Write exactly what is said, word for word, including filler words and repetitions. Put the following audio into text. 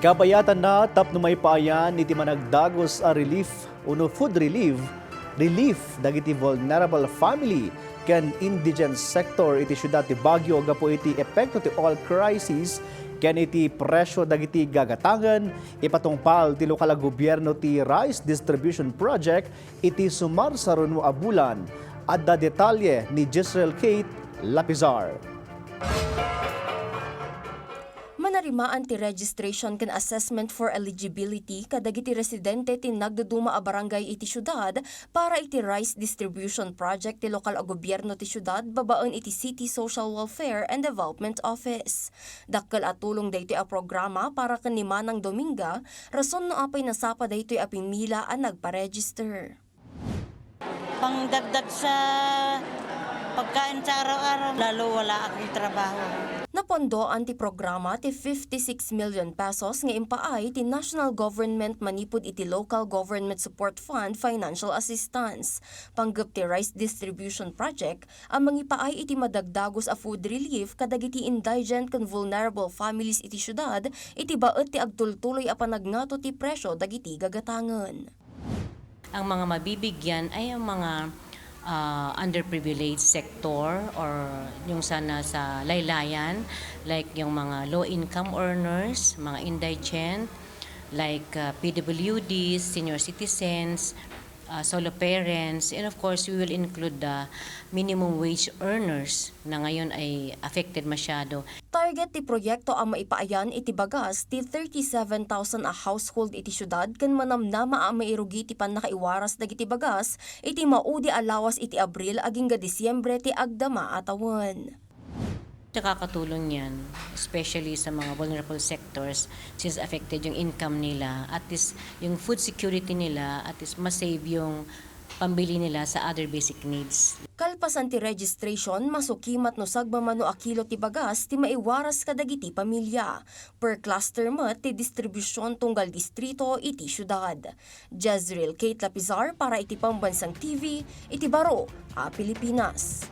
Kabayatanna tapno maipaayan iti managdagus a relief wenno food relief, relief dagiti vulnerable family ken indigent sector iti siudad ti Baguio gapu iti epekto ti oil crisis ken iti presio dagiti gagatangen, ipatungpal ti lokal a gobierno ti Rice Distribution Project iti sumarsaruno a bulan. Adda detalye ni Jezreel Kate Lapizar. Manarimaan ti registration ken assessment for eligibility kadagiti residente ti nagduduma a barangay iti siudad para iti rice distribution project ti lokal a gobierno ti siudad babaen iti City Social Welfare and Development Office. Dakkel a tulong daytoy a programa para ken ni Manang Dominga, rason no apay nasapa daytoy a pimmila a nagpa-register. Pangdagdag sa pagkain sa araw-araw, lalo wala akong trabaho. Napondoan ti programa ti fifty-six million pesos nga impaay ti National Government manipud iti Local Government Support Fund Financial Assistance, panggep ti Rice Distribution Project a mangipaay iti madagdagus a food relief kadagiti indigent ken vulnerable families iti siudad iti baet ti agtultuloy a panagngato ti presio dagiti gagatangen. Ang mga mabibigyan ay ang mga, ah, underprivileged sector or yung sana sa laylayan, like yung mga low income earners, mga indigent, like, ah, P W Ds, senior citizens, ah, solo parents, and of course, we will include the minimum wage earners na ngayon ay affected masyado. Target ti proyekto a maipaayan iti bagas ti thirty-seven thousand a household iti siudad ken manamnama a mairugi ti pannakaiwaras dagiti bagas iti maudi a lawas iti Abril agingga Disiembre ti agdama a tawen. Nakakatulong yan, especially sa mga vulnerable sectors since affected yung income nila. At least, yung food security nila, at least masave yung pambili nila sa other basic needs. Kalpasan ti registration, masukimat no sagmamano a kilo ti bagas ti maiwaras kadagiti pamilya. Per cluster met ti distribusion tunggal distrito iti siudad. Jezreel Kate Lapizar para iti Pambansang T V iti Baro a Pilipinas.